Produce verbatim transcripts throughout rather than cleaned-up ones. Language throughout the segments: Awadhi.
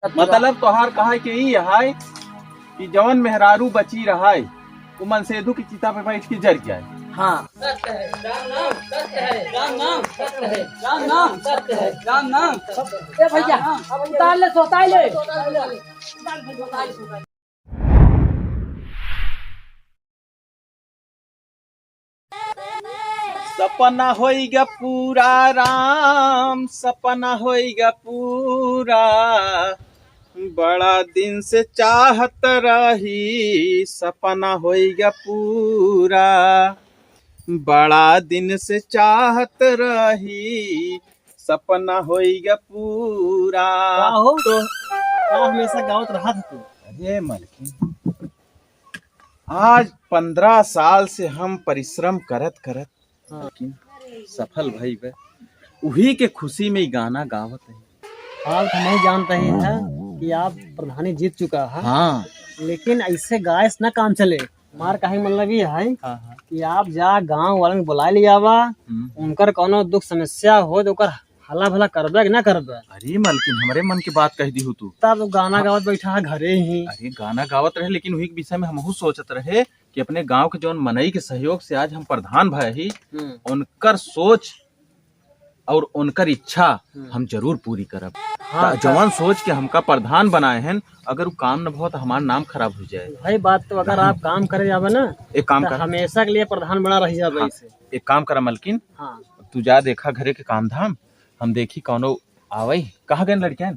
मतलब तोहार कहा के ई है कि जवन मेहरारू बची रहाय, वो मनसेधु की चिता पे बैठ के जर जाए। हाँ। सत्य है, राम नाम सत्य है, राम नाम सत्य है, राम नाम सत्य है, राम नाम सत्य है। ए भैया, अब उतार ले, सोताई ले। सपना होइगा पूरा राम, सपना होइगा पूरा, बड़ा दिन से चाहत रही, सपना होइगा पूरा, बड़ा दिन से चाहत रही, सपना होइगा पूरा। का हो? तो का हमेशा गावत रहत ह तू? अरे मलकिन, आज पन्द्रह साल से हम परिश्रम करत करत, हाँ। लेकिन सफल भई बे। उही के खुशी में ई गाना गावत है। आप तो नहीं जानते ही है कि आप प्रधानी जीत चुका है। हाँ। लेकिन ऐसे गाय से ना काम चले। मार कहे मतलब ये है हाँ, हाँ। कि आप जा गांव वालन के बुलाए ले आवा, हम्म। उनकर कौनो दुख समस्या हो तो ओकर हला भला करबे कि ना करबे? अरे मलकिन, हमरे मन की बात कह दी हो तू। तब गाना गावत बैठा है घरे ही। अरे गाना गावत रहे, लेकिन वही के विषय में हमहू सोचत रहे कि अपने गांव के जौन मनई के सहयोग से आज हम प्रधान भए ही, हम्म। उनकर सोच और उनकर इच्छा हम्म। हम जरूर पूरी करब। हाँ, त जौन सोच के हमका प्रधान बनाए हैं, अगर वो काम न भो तो हमार नाम खराब हो जाए। भाई बात तो अगर आप काम करे जावे ना, एक काम तो कर। हमेशा के लिए प्रधान बना रह जावे हाँ, इसे। एक काम करा मलकिन, हाँ। तू जा देखा घरे के काम धाम, हम देखी कौनो आवई। कहाँ गए लड़कियां?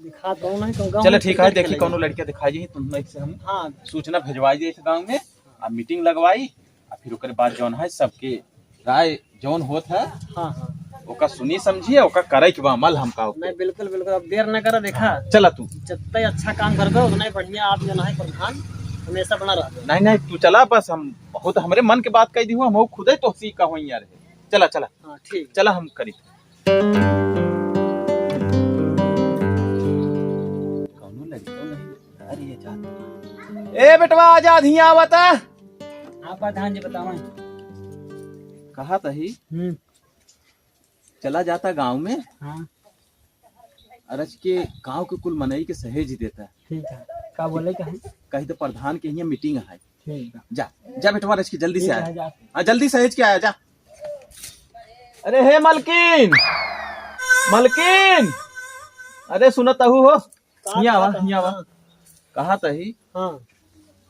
दिखा दो ना, कहूँ गाँव चलो में ठीक है, क्रिकेट देखी खेलेंगे। कौनो लड़कियां दिखाई जी, तुम लोग से हम हाँ। सूचना भेजवाई दी गाँव में, आ मीटिंग लगवाई, आ फिर ओकरे बाद जौन है सबके राय जौन होत है, हाँ, हाँ। ओका सुनी समझी, ओका करे के बा अमल हमका ओके। नहीं, बिल्कुल, बिल्कुल, अब देर न करा, देखा। हाँ, चला तू। जितना ही अच्छा काम करबे, उतना ही बढ़िया आप जौन है प्रधान हमेशा बना रहबे। नहीं, नहीं, तू चला, बस हम बहुत हमरे मन के बात कह दी हूँ, हम खुदे तो सीखा हुई यार। चला, चला। हाँ, ठीक। चला हम करी। कौनो लड़का नहीं। अरे ये जात। ए बेटवा, आजा, हियाँ आवता। हाँ प्रधान जी, बतावें। कहा तही? हम्म। चला जाता गाँव में। हाँ। अरज के गाँव के कुल मनई के सहेज देता। ठीक है। का बोले का है? कही तो प्रधान के हियाँ मीटिंग है। ठीक है। जा, जा बेटवा, अरज के जल्दी से ठीक आया। है, जा। हाँ, जल्दी सहेज के आया, जा। अरे हे मलकिन, मलकिन, अरे सुनत हू हो? का हियाँ आवा, कहत हियाँ आवा। हाँ। कहा तही? हाँ।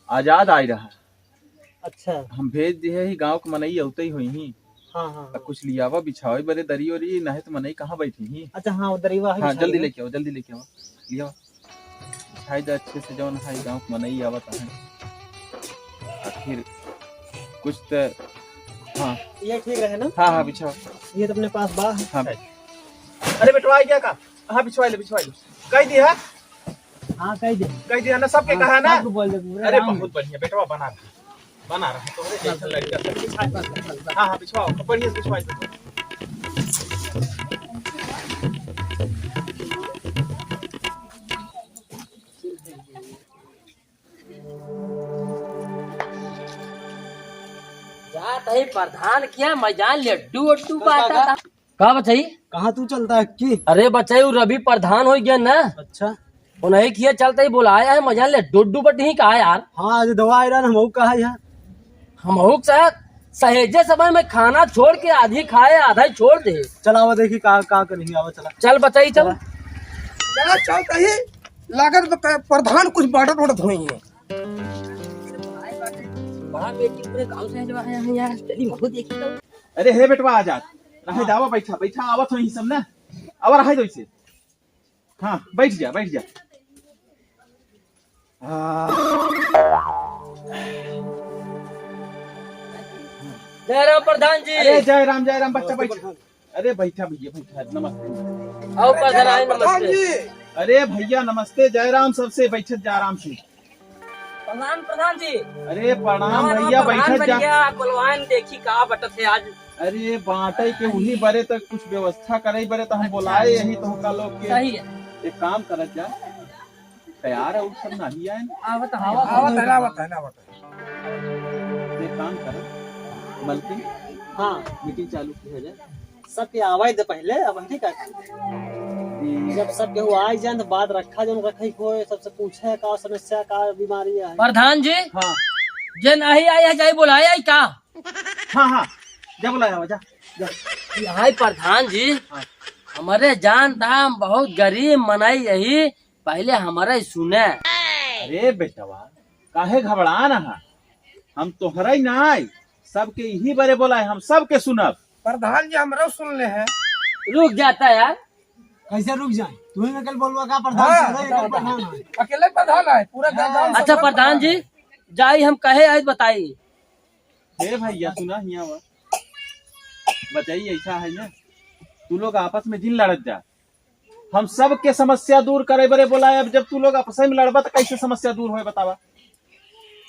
आजाद आई रहा। अच्छा। हम भेज दिहे ही, गाँव के मनई अउते ही होई ही। हाँ, हाँ, अब हाँ। कुछ लियावा, बिछावे बरे दरी ओरी, नाहे तो मनई कहाँ बैठी ही? अच्छा, हाँ, वो दरीवा है हाँ, बिछावे जल्दी ना। लेके आओ, जल्दी लेके आओ, लियावा। बिछाई दे अच्छे से, जौन है गाँव के मनई आवत है। आखिर कुछ तो, हाँ। ये ठीक रहे ना? हाँ, हाँ, बिछाओ। ये तो अपने पास बा। हाँ। अरे बेटवा, आ गया का? हाँ, बिछवाई ले, बिछवाई ले। कह दिया? हाँ, कह दे। कह दिया ना, सबके हाँ, कहा ना? सबको बोल दे, पूरा अरे, गाँव में। बहुत बढ़िया, बेटवा बना रहा, बना रहा, तोहरे जैसा लड़का सब। हाँ, हाँ, बिछवाओ, बढ़िया से बिछवाई दो। जात है प्रधान किया, मजा लड्डू उड्डू तो बांटा काका, था। का बचाई? कहाँ तू चलता है कि? अरे बचाई, वो रवि प्रधान हो गया ना। अच्छा। उन्हें किया चलता ही बुलाया है, मजा लड्डू उड्डू बटी ही कहा यार। हाँ, आज दवा आयरन हम कहा यार। हम हो साथ सहेजे समय में खाना छोड़ के आधी खाए, आधा ही छोड़ दे। चल आवा देखी का, का करी, आवा चला। चल बचाई, चल। चला। चला, चल कही, लागत बा क-, प्रधान कुछ बांटत वाटत होई है। बड़ा बेटी पूरे गांव से जो आया है यार, चली महू देखी तो। अरे हे बेटवा, आ जा। रहे हाँ। दावा, बैठा, बैठा, आवत होई सब ना। आवा रहे दो इसे। हाँ, बैठ जा, बैठ जा। हाँ। जय राम प्रधान जी। अरे जय राम, जय राम, बच्चा बैठ। अरे बैठा भैया, बैठा, नमस्ते। आओ प्रधान, आई प्रधान नमस्ते। जी। अरे भैया नमस्ते, जय राम, सबसे बैठत जा आराम से। प्रणाम प्रधान जी। अरे प्रणाम नवा नवा भैया, प्रधान बैठत बन जा। गया, कुलवान देखी का बटत है आज। अरे बांटे के उही बरे तक कुछ व्यवस्था करे बरे तो हम अच्छा। बोलाए यही तो का लोग के। सही है। एक काम करत जा, तैयार है, उ सब नहीं आए ना। आवत है, आवत है, आवत है, आवत है। एक काम कर, मलकिन, हाँ। मीटिंग चालू की है जा। सबके आवाज दे पहले, अब हम ठीक है। जब सब केहू आई जान तो बात रखा, जौन रखे को सबसे पूछे का समस्या, का बीमारी है। प्रधान जी, हाँ। जे नहीं आई है, जाई बोलाए आई का? हाँ, हाँ, जा बोलाए आवा, जा, जा। हाय प्रधान जी, हाँ। हमरे जान था, हम बहुत गरीब मनई यही, पहले हमरे सुने। अरे बेटवा, काहे घबरान हा? हम तोहरा ही ना आई, सबके यही बरे बोलाए, हम सबके सुनब। प्रधान जी, हमरो सुन ले हैं। रुक जाता यार। कैसे रुक जाए? तू ही में कल बोलवा का प्रधान हाँ, से, अरे, कल प्रधान है। अकेले प्रधान है, पूरा हाँ। गाँव अच्छा, सबका प्रधान जी, जाई हम कहे आई बताई। हे भैया, सुना हिया बा। बचाई ऐसा है ना, तू लोग आपस में जिन लड़त जा, हम सबके समस्या दूर करे बरे बोला है। अब जब तू लोग आपस में लड़बा तो कैसे समस्या दूर होए बतावा?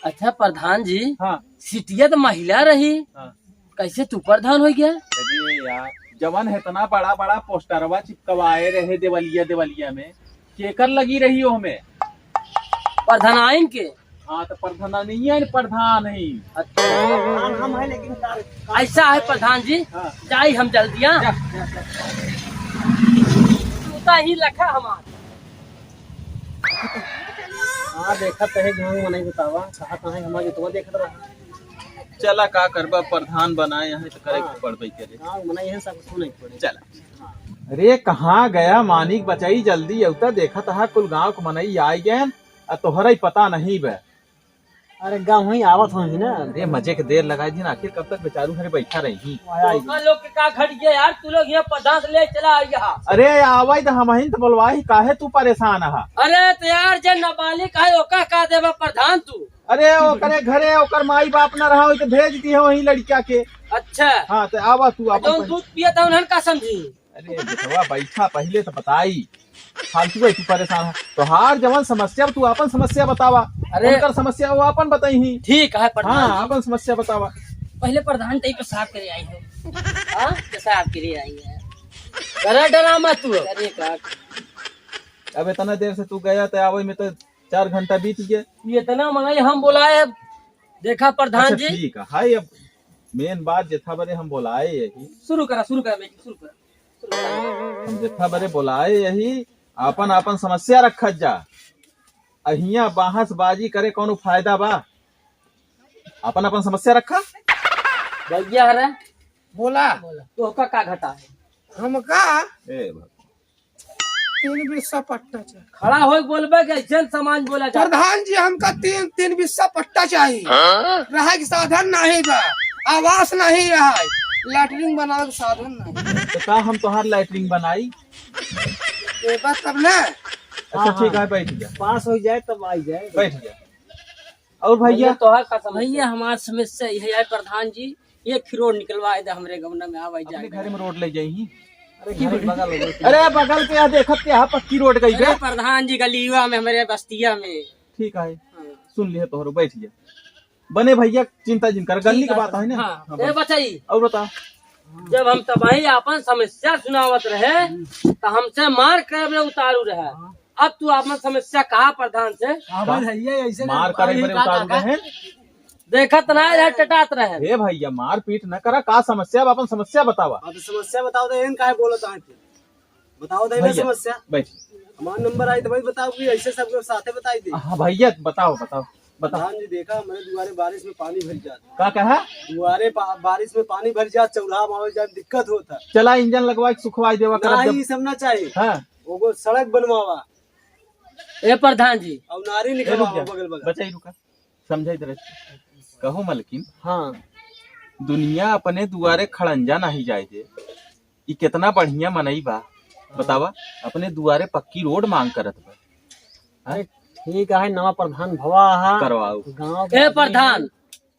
अच्छा प्रधान जी, हाँ। सिटिया तो महिला रही, हाँ। कैसे तू प्रधान हो गया? अरे यार, जवन है इतना बड़ा बड़ा पोस्टरवा चिपकवाए रहे देवलिया देवलिया में, केकर लगी रही हो हमें? प्रधानाइन के। हाँ, तो प्रधान नहीं है, प्रधान है। अच्छा। प्रधान हम हैं, लेकिन कार-, ऐसा है प्रधान जी, हाँ। जाई हम जल्दिया। जा, जा, जा। जूता ही लखा हमार। हाँ, देखत है गाँव में नहीं बतावा, कहाँ कहाँ है हमार जूतवा देखत रहा। चला, का करबा, प्रधान बनाए हैं तो करे हाँ। के पड़बे करे। गाँव में नहीं है, सब सुने के पड़े। चला। अरे, कहाँ गया मानिक बचई, जल्दी अउता, देखत हा कुल गाँव के मनई आइ गएन, आ तोहरा ही पता नहीं बे। अरे, गाँव ही आवत होही ना। अरे, मजे के देर लगाई दिन, आखिर कब तक बेचारू घरे बैठा रही? आया ही। तोहका लोग के का घट गया यार, तू लोग यहाँ प्रधान से ले चला आई यहाँ। अरे, आवाई तो हमहिन तो बोलवाई, काहे तू परेशान हा? अरे, तो यार, जे नाबालिग है, ओका का देबा प्रधान तू? अरे, ओकरे घरे ओकर माई बाप ना रहा होई तो भेज दिए वही लड़किया के। अच्छा। हाँ, तो आवा तू आपन जौन पहले। दूध पियत है, उन्हन का समझी? अरे बेटवा, बैठा, पहिले तो बताई। फालतू है तू परेशान है। तोहार जवन समस्या, तू आपन समस्या बतावा। अरे। उनकर समस्या वो आपन बताई ही। ठीक है प्रधान हाँ, जी। आपन समस्या बतावा। पहिले प्रधान तई पेशाब करे आई है। हाँ? पेशाब करे आई है। डरा, डरा मत तू। अरे का? अब इतना देर से तू गया तो आवे में तो चार घंटा बीत गया। ये इतना मंगाई हम बोलाए, देखा प्रधान अच्छा, जी। ठीक है, हाय, अब मेन बात जेथा बरे हम बोलाए यही। शुरू करा, शुरू करा, बेटी, शुरू करा, शुरू करा। हम जेथा बरे बोलाए यही, आपन आपन समस्या रखत जा। अहिया बहसबाजी करे कौनो फायदा बा? आपन आपन समस्या रखा। भैया हरे, बोला। बोला, तोहका का घटा है? हमका ए भगवान। तीन बिस्सा पट्टा चाही। खड़ा होई बोलबे कि ऐसन समाज बोला जाता? प्रधान जी, हमका तीन, तीन बिस्सा पट्टा चाही। हाँ? रहे के साधन नहीं बा, आवास नहीं है, लैट्रिन बनावे के साधन नहीं। तो का हम तोहार लैट्रिन बनाई? देबा तब ना। अच्छा, हाँ, ठीक हाँ। है, बैठ जा। पास हो जाए तब आई जाए। बैठ जा। और भैया? भैया, तोहार का समस्या? भैया, हमार समस्या यही है प्रधान जी, एक ही रोड निकलवाए दे हमरे गौना में, आवे अपने जाए घर में रोड ले जाई ही। अरे, घर बगल हो गई। अरे, बगल के यहाँ देखत के यहाँ पक्की रोड गई अरे, बे। प्रधान जी, गलिया में, हमरे बस्तिया में। ठीक है, हाँ। सुन लिहे तोहरो, बैठ जा। बने भैया, चिंता जिन कर, गली ठीक के है, बात है ना। हाँ। हाँ, ए बस। बचाई। और बता। जब हम तबाही आपन समस्या सुनावत रहे, तो हमसे मार करे में उतारू रहे। हाँ। अब तू आपन समस्या कहा प्रधान से? हाँ, बस है, ये ऐसे मार करे अभी बरे का, उतारू का, का? रहे। देखत ना रहे, टटात रहे। हे भैया, मारपीट न करा, का समस्या बा? आपन समस्या बतावा। हाँ, तो समस्या बताओ तो, एन काहे बोलत आहे फिर? बताओ तो, भैया, समस्या। बैठ। हमार नंबर आई तो भाई बताओ कि ऐसे सबके साथे बताई दे। हाँ भैया, बताओ, बताओ, बताओ। प्रधान जी, देखा, हमरे दुआरे बारिश में पानी भर जात। का कहा? दुआरे पा-, बारिश में पानी भर जात, चौराहा में आवे जाए में दिक्कत होता। चला, इंजन लगवा के सुखवाई देवा करब नहीं, जब। ई सब ना चाहिए। हाँ। ओगो सड़क बनवावा। ए प्रधान जी। और नारी ए, रुक निकलवावा जा। बगल बगल। बचाई रुका। समझाई दे रहे। कहो मलकिन। हाँ। दुनिया अपने दुआरे खड़ंजा नहीं जाए दे। ई कितना बढ़िया मनई बा। बतावा, अपने दुआरे पक्की रोड मांग करत बा। हाँ? अरे ठीक है, नवा प्रधान भवा हा। करवाओ। गाँव के ए आदमी प्रधान, हैं।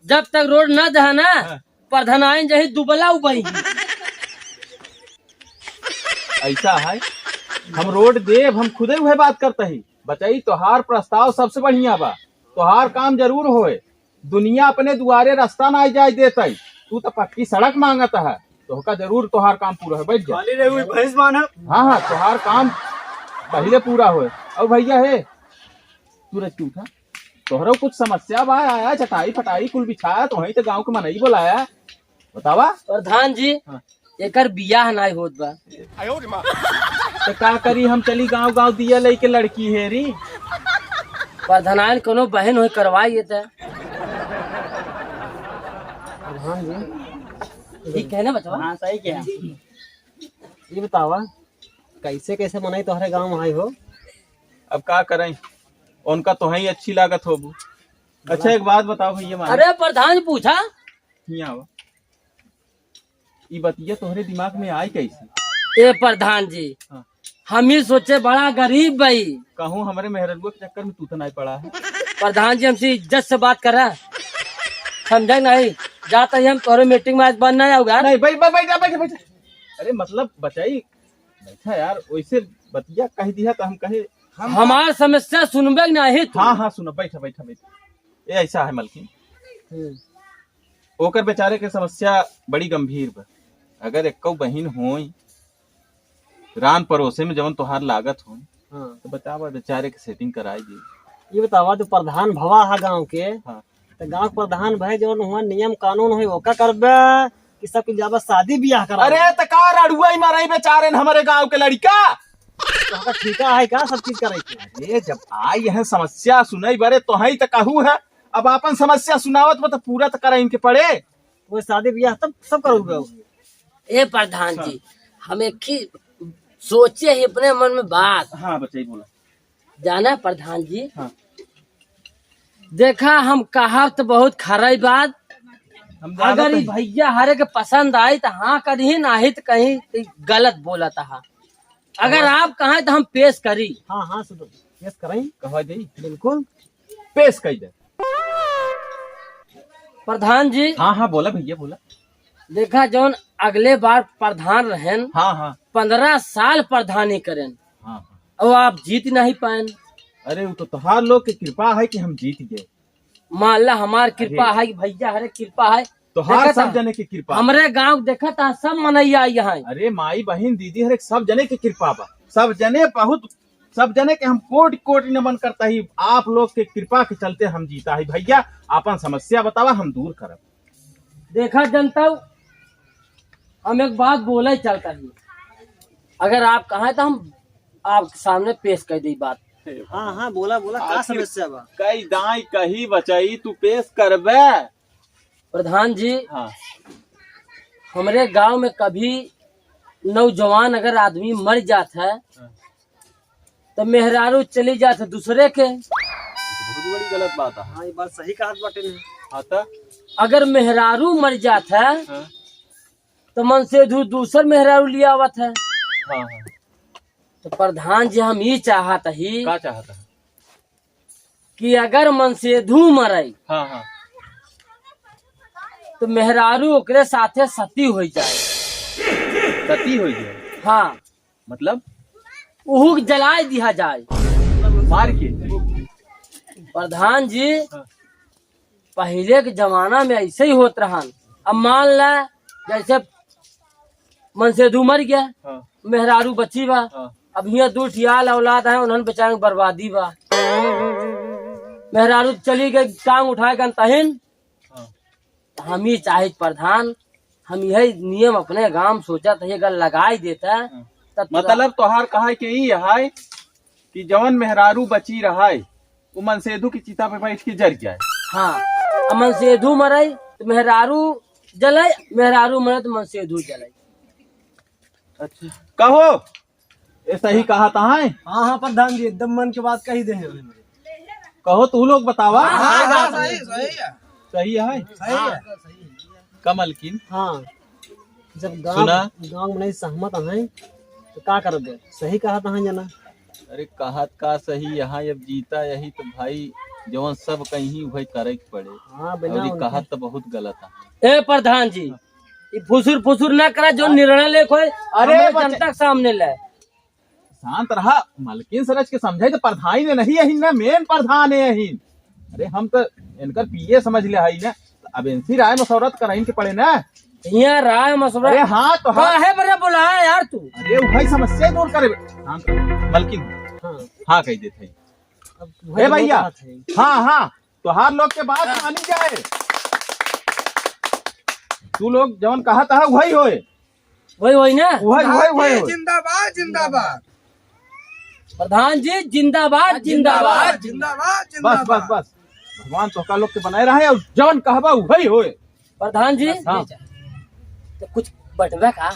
जब तक रोड ना दहा ना, हाँ। प्रधानाइन जही दुबला उबही। ऐसा है, हम रोड देब, हम खुदे उहे बात करते ही। बचाई, तोहार प्रस्ताव सबसे बढ़िया बा, तोहार काम जरूर होए। दुनिया अपने दुआरे रास्ता ना जाए देते, तू तो पक्की सड़क मांगत है, तोहका जरूर तोहार काम पूरा है। बैठ जा। खाली रहे हुई भैंस बांधा। हाँ, हाँ, तोहार काम पहले पूरा होए। और भैया हे, तू रच के उठा। तोहरो कुछ समस्या बा, आया चटाई फटाई कुल बिछाया, तोहई तो गाँव के मनई बोलाया, बतावा। प्रधान जी, हाँ। एकर बियाह नाई होत बा। आयो रे माँ। तो का करी, हम चली गाँव गाँव दिया लेके लड़की हेरी। प्रधान, कोनो बहन होई करवाई ये तो। प्रधान जी। ठीक है ना बचवा? हाँ, सही कहा। ये बतावा, कैसे कैसे मनई तोहरे गाँव में आई हो? अब का करई, उनका तोहई अच्छी लागत होबू। अच्छा, एक बात बताओ भैया मारे। अरे प्रधान जी, पूछा। हियाँ आवा। ई बतिया तोहरे दिमाग में आई कैसे? ए प्रधान जी, हाँ। हम ही सोचे बड़ा गरीब भाई। कहूँ हमरे मेहररुआ के चक्कर में तू तो नहीं पड़ा है। प्रधान जी, हमसे इज्जत से बात करा, समझे नहीं? जाता ही हम तोहरे मीटिंग में आज बंद नहीं आऊँगा। नहीं, बैठ, बैठ, बैठ, बैठ, बैठ। अरे मतलब बचाई, बैठा यार, वैसे बतिया कह दिया तो हम कहे हम हमार समस्या सुनबे नहीं तू। हाँ, हाँ, सुनो, बैठा, बैठा, बैठा। ये ऐसा है मलकिन, हम्म। ओकर बेचारे के समस्या बड़ी गंभीर बा। अगर एक्को बहिन होई, रान परोसे में जवन तोहार लागत होई, हाँ। तो बतावा, बेचारे के सेटिंग कराई दी। ये बतावा, तू प्रधान भवा हा गाँव के, हाँ। तो गाँव के प्रधान भए जवन हुआ नियम कानून होई, ओका करबे कि सबके जाबा शादी बियाह करा? अरे, तो का रड़ुआ ही मारई बेचारे न हमरे गाँव के लड़का? तो ओका ठीका है का सब चीज करे के? अरे, जब आई है समस्या सुनई बरे, तोहई तो कहू है, अब आपन समस्या सुनावत बा तो पूरा तो करे इनके पड़े। वो शादी बियाह तब सब करोगे। ए प्रधान जी, हम एक ही सोचे ही अपने मन में बात। हाँ बचाई, बोला। जाना प्रधान जी, हाँ। देखा, हम कहा तो बहुत खराई बात, हम जानत अगर ई हई। भैया हरे के पसंद आई तो हाँ करी, नाही तो कहीं तो गलत बोलत हा। अगर हाँ। आप कहें तो हम पेश करी। हाँ, हाँ, सुनो, पेश कराई। कहवा जाई? बिल्कुल। पेश कई दे। प्रधान जी। हाँ, हाँ, बोला भैया, बोला। देखा, जौन अगले बार प्रधान रहेन, हाँ, हाँ। पन्द्रह साल प्रधानी करेन, हाँ, हाँ। और आप जीत नहीं पाएन। अरे, वो तो तोहार लोग के कृपा है कि हम जीत गए। मान ला, हमार कृपा अरे। है कि भैया हरे कृपा है। तोहार देखा सब था? जने के कृपा। हमरे गांव देखा था, सब मनैया आई हैं। अरे, माई, बहिन, दीदी, हरे सब जने के कृपा बा। सब जने बहुत, सब जने के हम कोटि कोटि नमन करता ही। आप लोग के कृपा के चलते हम जीता ही। भैया, आपन समस्या बतावा, हम दूर करब। देखा जनता, हम एक बात बोले चलता ही, अगर आप कहें तो हम आपके सामने पेश कर दी बात। हाँ, हाँ, बोला, बोला, का आखिर समस्या बा? कई दाई कही बचाई, तू पेश करबे? प्रधान जी, हाँ। हमरे गांव में कभी नौजवान अगर आदमी मर जात है, हाँ। तो मेहरारू चली जात है दूसरे के। बहुत बड़ी गलत बात है। हाँ, ये बात सही कहत बाटे ने। हाँ, तो? अगर मेहरारू मर जात है, हाँ। तो मनसेधू दूसर मेहरारू लिया आवत है। हाँ, हाँ। तो प्रधान जी, हम ई चाहत ही का चाहत है? कि अगर मनसेधू मरई, हाँ, हाँ। तो मेहरारू ओकरे साथे सती होइ जाए। सती होइ जाए? हाँ। मतलब? उहू के जलाए दिया जाए। मार के? प्रधान जी, हाँ। पहिले के जमाना में ऐसे ही होत रहन। अब मान ला, जैसे मनसेधू मर गया, हाँ। मेहरारू बची बा, हाँ। अब हियाँ दू ठियाल औलाद है, उन्हन बेचारे के बर्बादी बा। मेहरारू चली गई, टांग उठाए गन तहिन। हाँ। तो हम ही चाहे प्रधान, हम यही नियम अपने गांव में सोचा था, अगर लगाई देता, हाँ। तब तोरा मतलब तोहार कहा के ई है कि जवन मेहरारू बची रहाय, उ मनसेधू की चिता पे बैठ के जर जाए। हाँ, अब मनसेधू मरई तो मेहरारू जलई, मेहरारू मरई तो मनसेधू जलई। अच्छा, कहो, ये सही कहा था है? हाँ, हाँ, प्रधान जी, एकदम मन की बात कही दे हैं। कहो, तू लोग बतावा। हाँ, हाँ, हाँ, सही, सही है। सही है? सही है। का मलकिन? हाँ, जब गाँव, सुना? गाँव में नहीं सहमत हैं, तो का करबे? सही कहत हैं जना। अरे, कहत का सही, यहाँ जब जीता यही, तो भाई, जवन सब कहीं वही करे के पड़े। हाँ, बिना और ये उनके कहत तो बहुत गलत है। ए प्रधान जी, हाँ। ये फुसुर फुसुर ना करा, जो हाँ। निर्णय लेके होए, अरे, हमरे बच्चे जनता के सामने ले। शांत रहा, मलकिन सरज के समझाई तो प्रधान ने नहीं यही ना, मेन प्रधान है यही। अरे हम तो इनकर पीए समझ ले हई ना, तो अब इनसी राय मशवरत कराइन के पड़े ना। यहाँ राय मशवरा अरे हाँ तो हाँ। काहे बरे बुलाया यार तू? अरे वही समस्या दूर करे। शांत रह, मलकिन। हाँ। हाँ कह देते हैं। अब ए वही भैया। बात है। हाँ हाँ, तोहार लोग के बात मानी जाए। तू लोग जवन कहा तहा वही होए। वही, वही ना? वही, वही, वही, वही। जिंदाबाद, जिंदाबाद। प्रधान जी जिंदाबाद, जिंदाबाद। जिंदाबाद, बस, बस, जिंदाबाद। बस। भगवान तोहका लोग के बनाए रहे और जवन कहबा उहई होए। प्रधान जी, हाँ। तो कुछ बटवे का?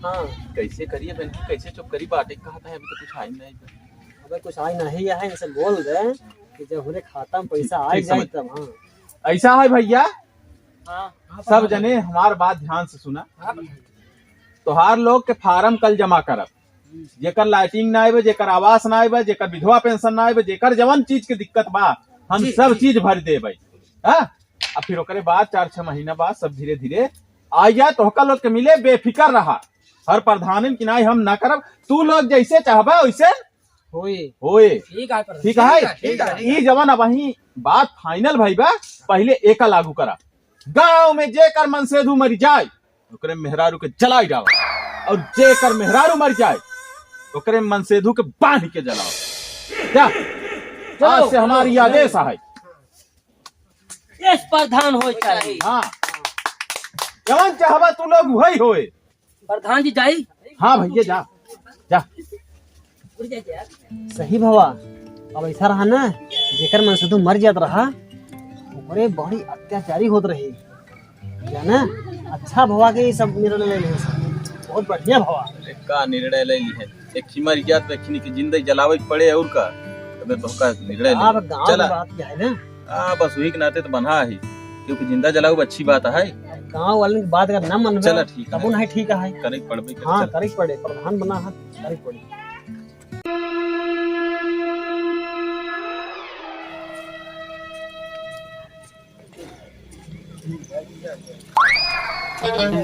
हाँ। कैसे करिए बहन की, कैसे चुप करी, बाटे कहा था, अभी तो कुछ आई नहीं। अबे कुछ आई नहीं है, इनसे बोल दे कि जब हमरे खाता में पैसा ठीक आई जाए समझ। तब, हाँ। ऐसा है भैया, हाँ। सब जने हमार बात ध्यान से सुना। हाँ। तोहार लोग के फार्म कल जमा करब। जेकर लैट्रिन ना आइबे, जेकर आवास ना आइबे, जेकर विधवा पेंशन ना आइबे, जेकर जवन चीज के दिक्कत बा, हम जी, सब जी। चीज भर देबे। हाँ? अब फिर ओकरे बाद चार छह महीना बाद सब धीरे धीरे आ जा, तोहका लोग के मिले, बेफिकर रहा। हर प्रधानन की नाई हम ना करब, तू लोग जैसे चाहबा वैसे होए। होए। ठीक है प्रधान। ठीक है? ठीक है, ठीक है। ई जवन अब वहीं बात फाइनल भई बा, पहले एका लागू करा। गांव में जेकर मनसेधु मर जाए, ओकरे मेहरारू के जलाई डावा, और जेकर मेहरारू मर जाए, ओकरे मनसेधु के बांध के जलाओ। क्या? चलो। आज से हमारी आदेश है। यस प्रधान हो चाहिए। हाँ, जवन चाहबा तू लोग वही होए। प्रधान जी जाई। हाँ भैया जा, जा। सही भवा, अब ऐसा रहा ना, जेकर मनसेधु मर जात रहा, ओकरे बड़ी अत्याचारी होत रही। जाना, अच्छा भवा के ई सब निर्णय ले लिहे सब। बहुत बढ़िया भवा। अरे का निर्णय ले लिहे? एक ही मर गया तो एक ही की जिंदगी जलावे के पड़े और का? तबे तो का निर्णय ले। अब गाँव चला। की बात क्या है ना? हाँ, बस वही के नाते तो बन्हा है, क्योंकि जिंदा जलाऊ अच्छी बात है। गाँव वालन की बात अगर ना मनबे, चला ठीक है। तबो नहीं ठीक है। करे के पड़बे करे, हाँ, चल। करे के पड़े, प्रधान बना है, करे के पड़े।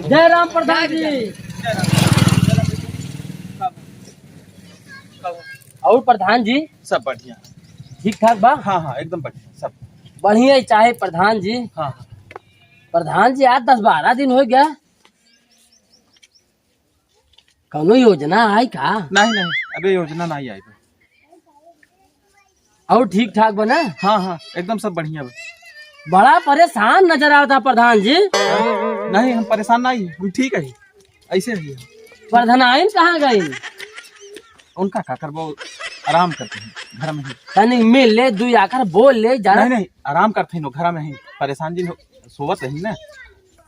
जय राम प्रधान जी। और प्रधान जी? सब बढ़िया। ठीक ठाक बा? हाँ, हाँ, एकदम बढ़िया, सब। बढ़िया ही चाहे प्रधान जी। हाँ, हाँ। प्रधान जी, आज दस बारह दिन हो गया, कौनो योजना आई का? नहीं, नहीं, अबे योजना नहीं आई बा। और ठीक ठाक बा ना? हाँ, हाँ, एकदम सब बढ़िया बा। बड़ा परेशान नजर आवता प्रधान जी। नहीं, हम परेशान नहीं, हम ठीक है, ऐसे ही है। प्रधानाइन कहाँ गई? उनका का करबो, आराम करते हैं घर में ही। तनी मिल ले, दुई आखर बोल ले, जाना। नहीं, नहीं, आराम करते हैं, घर में ही परेशान जी, सोवत रही ना,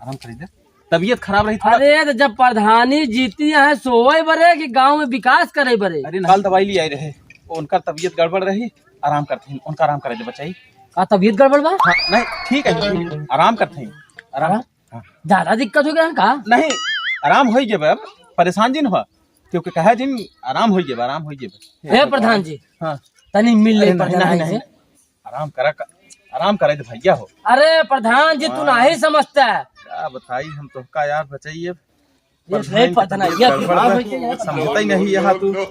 आराम करी दे। तबीयत खराब रही थोड़ा। अरे, तो जब प्रधानी जीती है, सोवे बरे कि गांव में विकास करे बरे? अरे, कल दवाई ले आए रहे, वो उनका तबीयत गड़बड़ रही, आराम करते हैं, उनका आराम करे दे बचाई। का तबीयत गड़बड़ बा? हाँ, नहीं, ठीक है, ठीक है, आराम करते हैं, आराम। हाँ? हाँ। ज्यादा दिक्कत हो गया है का? नहीं, आराम हो गया अब, परेशान जिन हो, क्योंकि कहा जिन आराम हो गया, आराम हो गया। हे प्रधान जी, हाँ। तनी मिल ले अरे, नहीं, प्रधान नहीं, जी। नहीं। आराम करा का, आराम करे दे भैया हो। अरे प्रधान जी, तू हाँ। नहीं समझता। का बताई हम तो का यार, बचाइए। ये प्रधान नहीं की पता नहीं, तबीयत ये गड़बड़ दिमाग बा। में क्या है? समझता ही नहीं यहाँ तू। ये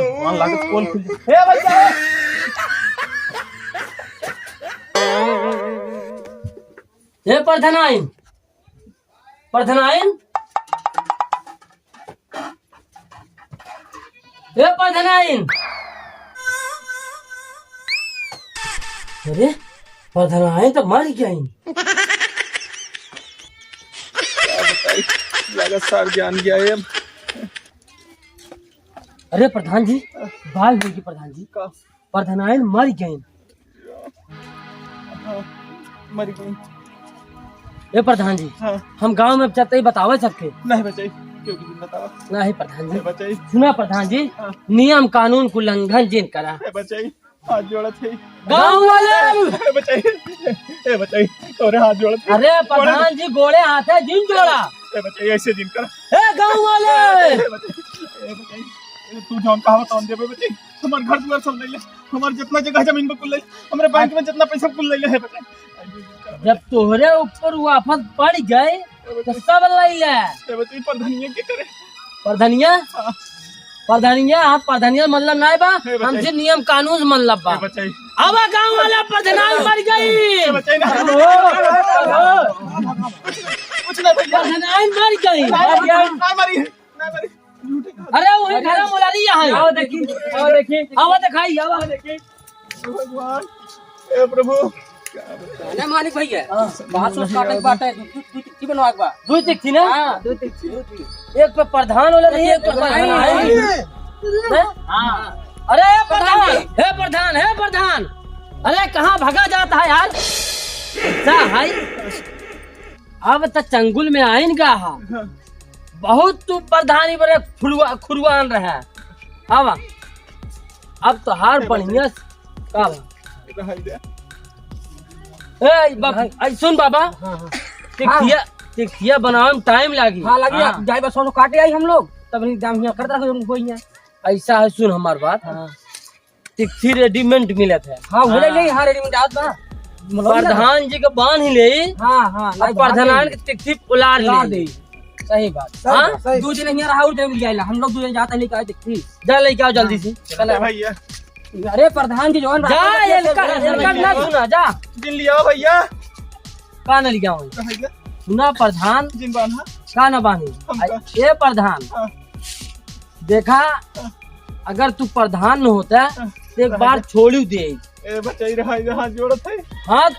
भगवान लागत पोल खुल जाए। हे भैया। हे प्रधानाइन, प्रधानाइन, ए प्रधानाइन। अरे, प्रधानाइन तो मर गइन। का बताई, लागत सार जान गया है अब। अरे प्रधान जी, बाल होगी प्रधान जी। का? प्रधानाइन मर गइन। हाँ, मर गई। ए प्रधान जी, हाँ। हम गांव में चलते ही बतावे सबके। नहीं बचाई, क्यों भी बतावा? नहीं प्रधान जी। नहीं बचाई। सुना प्रधान जी, हाँ। नियम कानून के उल्लंघन जिन करा। नहीं बचाई, हाथ जोड़त है। गांव वाले! ए बचाई, ए बचाई, तोरे हाथ जोड़त है। अरे प्रधान जी, गोड़े हाथे जिन जोड़ा। ए बचाई, ऐसे जिन करा। ए गांव वाले! ए बचाई, ए बचाई, ए तू जौन कहा तौन देबे बचाई। हमार घर दुआर सब ले ले, हमार जितना जगह जमीन बा कुल ले ले, हमरे बैंक में जितना पैसा कुल ले ले है बचाई। जब तोहरे ऊपर वो आफत पड़ गए, तो सब ले ले। ए बचाई, प्रधनिया के करे? प्रधनिया? हाँ। प्रधनिया, हम प्रधनिया मतलब नाय बा, ए बचाई। हमसे नियम कानून से मतलब बा। ए बचाई। अब गांव वाला प्रधान मर गई। ए बचाई ना। कुछ ना भैया। प्रधान मर गई। ना मरी, ना मरी। अरे, वही घर में बोला रही है। आओ देखी, आओ देखी। आओ दिखाई, आओ। देखी। भगवान, हे प्रभु। अरे मालिक भैया, हाँ। बात सोच काटे के बाटे, दू, दू, दू चिट्ठी बनवा के बा। दू चिट्ठी ना? हाँ, दू चिट्ठी। दू चिट्ठी। एक पे प्रधान वाला नहीं, एक पे प्रधान है। हैं? हाँ। अरे प्रधान, हे प्रधान, हे प्रधान, अरे कहाँ भगा जाता है यार? सा हाय, अब त चंगुल में आइन गा हा। बहुत तू प्रधानी बरे खुरुआ-, खुरुआन रहा। अब, अब तोहार बढ़िया स-, का बा? ए, बा-, भाई। आई सुन बाबा, हाँ, हाँ। टिकटिया, हाँ। टिकटिया बनावे में टाइम लागी। हाँ, लागी। हाँ। जाए बस, ऑटो काटे आई हम लोग, तब नहीं जाम हियाँ करता रखो, हम कोई हियाँ। ऐसा है, सुन हमार बात। हाँ। टिकठी रेडीमेड मिलत है। हाँ, बोले हाँ। नहीं, हाँ, रेडीमेड आवत बा। मतलब ना। प्रधान जी के बांध ही ले। हाँ, हाँ, अब नहीं, प्रधान बांध के टिकठी उलार उलार ले। दे। सही बात। हाँ? सही बात। दो जने यहाँ रहा, उधर ले आइला। हम लोग दो जने जाता लेके आए टिकठी। जा लेके आओ जल्दी हाँ। से। चला। ए भैया। अरे प्रधान जी जौन जा, बात ये करते इनका, हैं, इनका ना सुना, जा। जिन लिया भैया। का ना लिया हो? भैया। सुना प्रधान। जिन बांधा। का ना बांधी? हम आ, का। ए प्रधान। हाँ। देखा, अगर तू प्रधान न होता, हाँ। तो एक बार छोड़ी दे। ए, बचाई रहा, इधर हाथ जोड़त है। हाथ,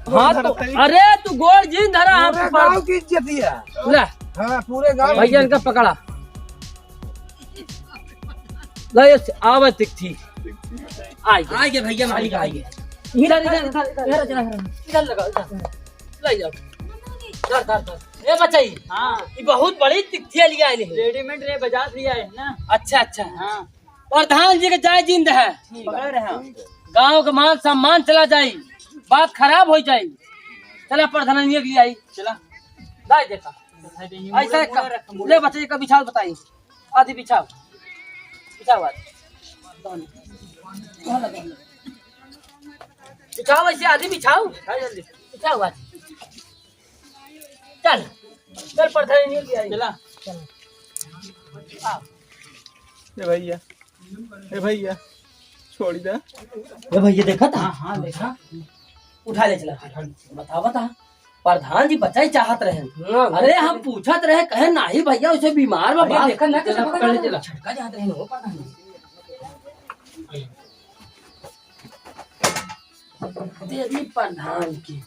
गोड़ हाथ, धरत है। अरे, तू गोड़ जिन धरा, हम पूरे पर गांव की इज्जत है। ले। हाँ, पूरे गांव की भैया, इनका इज्जत। पकड़ा। ले, ये आवे टिकठी। आइए। आइए भैया, मालिक आइए। इधर, इधर, इधर, इधर, इधर, इधर लगा, इधर। ले जाओ। धर, धर, धर। ए बचाई। हाँ। ये बहुत बड़ी टिकटिया लिया है। रेडीमेड रे, बाजार लिया है ना। अच्छा, अच्छा। हाँ। प्रधान जी के जाय जिंद है। पकड़ रहे हैं। गांव के मान सम्मान चला जाई, बात खराब हो जाई। चला प्रधान जी के लिए आई। चला। दाई देखा। ऐसा मुड़ा, मुड़ा रख, मुड़ा। ले बचाई का बिछाव बताई। आधी बिछाओ, बिछाओ आधी। बिछाओ ऐसे आधी बिछाओ, बिछाओ जल्दी, बिछाओ आधी। चल, चल प्रधान जी के आई। चला। आओ। ए भैया, ए भैया, छोड़ दे। ए भैया देखा था? हाँ, हाँ, देखा। उठा ले चला। बतावा था। प्रधान जी बचाई चाहत रहे। हाँ, अरे, हम पूछत रहे, कहे, "नाही भैया, उसे बीमार बा, अरे, बात देखा ना, कैसे चला, पकड़ पकड़ ले ले, चला।" झटका जात रहे हो प्रधान जी। देवी प्रधान की।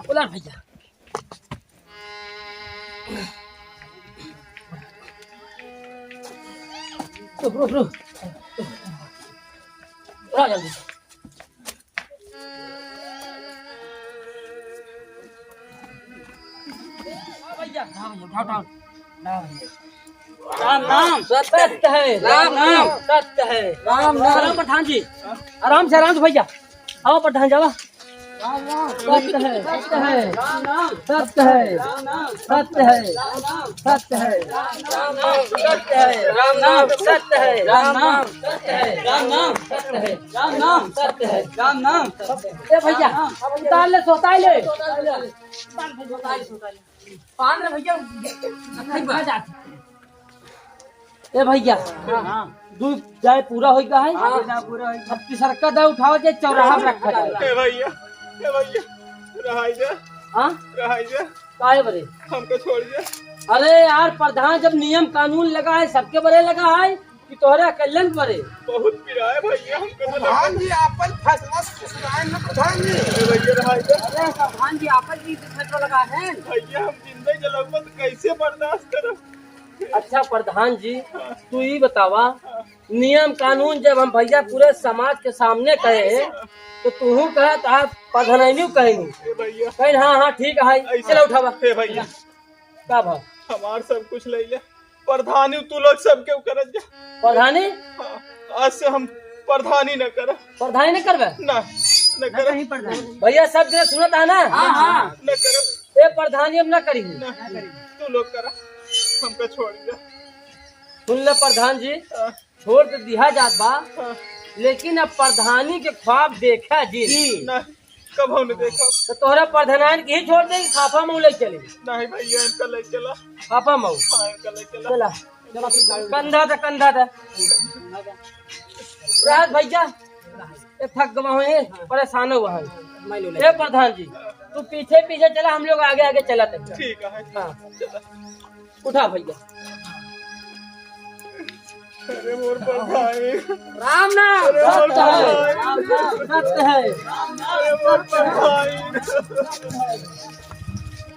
बोला भैया। रुक, रुक, रुक। आ जल्दी। हाँ भैया, हाँ भैया, उठाओ, उठाओ। राम नाम सत्य है, राम नाम सत्य है। राम नाम। प्रधान जी, आराम से, आराम से भैया। आओ प्रधान जी, आओ। सत्य है, सत्य है, सत्य है, सत्य है, सत्य है, राम नाम सत्य है, राम नाम सत्य है, राम नाम सत्य है, राम नाम सत्य है, राम नाम सत्य है, राम नाम सत्य है। ए भैया, उतार ले, सोताई ले। पान रे भैया, ए भैया, हाँ। दू जाए पूरा होई का है? हाँ, जाए पूरा होई। अब तीसरका दाए उठावा जाए, चौराहा में रखा जाए। ए भैया, ए भैया, रहाई दे। हाँ? रहाई दे। काहे बरे? हमको छोड़ दे। अरे यार, प्रधान जब नियम कानून लगा है, सबके बरे लगा है कि तोहरे अकेले बरे? बहुत पिराए भैया, हमको तो प्रधान जी आपन फैसला सुनाए ना प्रधान जी। ए भैया, रहाई दे। अरे प्रधान जी आपन भी फैसला लगा है। भैया, हम जिंदा जलौबत कैसे बर्दाश्त करब? अच्छा प्रधान जी, हाँ। तू ई बतावा, हाँ। नियम कानून जब हम भैया पूरे समाज के सामने कहे, तो तूहू कहे, तो आप प्रधानियो कहे नहीं। ए भैया। कहे, "हाँ, हाँ, ठीक है, ऐसा चलो उठावा।" हे भैया। का भा? हमार सब कुछ ले ले। प्रधानी तू लोग सब केहू करत जा। प्रधानी? हाँ, आज से हम प्रधानी न करब। प्रधानी न करबे? ना, न करब। भैया सब जने सुनत है ना? हाँ, हाँ। न करब। ए प्रधानी हम ना करी। ना, तू लोग करा, हमका छोड़ दे। सुन ले प्रधान जी, हाँ। छोड़ तो दिहा जात बा, हाँ। लेकिन अब प्रधानी के ख्वाब देखा जी। ना, कबहू न देखा। तो तोहरा प्रधान के ही छोड़ दे, खाफा में ले चले। नहीं भैया, इनका ले चला। खाफा में। हाँ, इनका ले चला। चला। कंधा दे, कंधा दे। राहत भैया, ए थक गवा है, परेशान हुआ है। ए प्रधान जी, तू पीछे पीछे चला, हम लोग आगे आगे चलत है। ठीक है। हाँ। उठा भैया। अरे मोर पर भाई। राम नाम अरे मोर सत्य है, भाई। राम नाम सत्य है। अरे मोर पर भाई।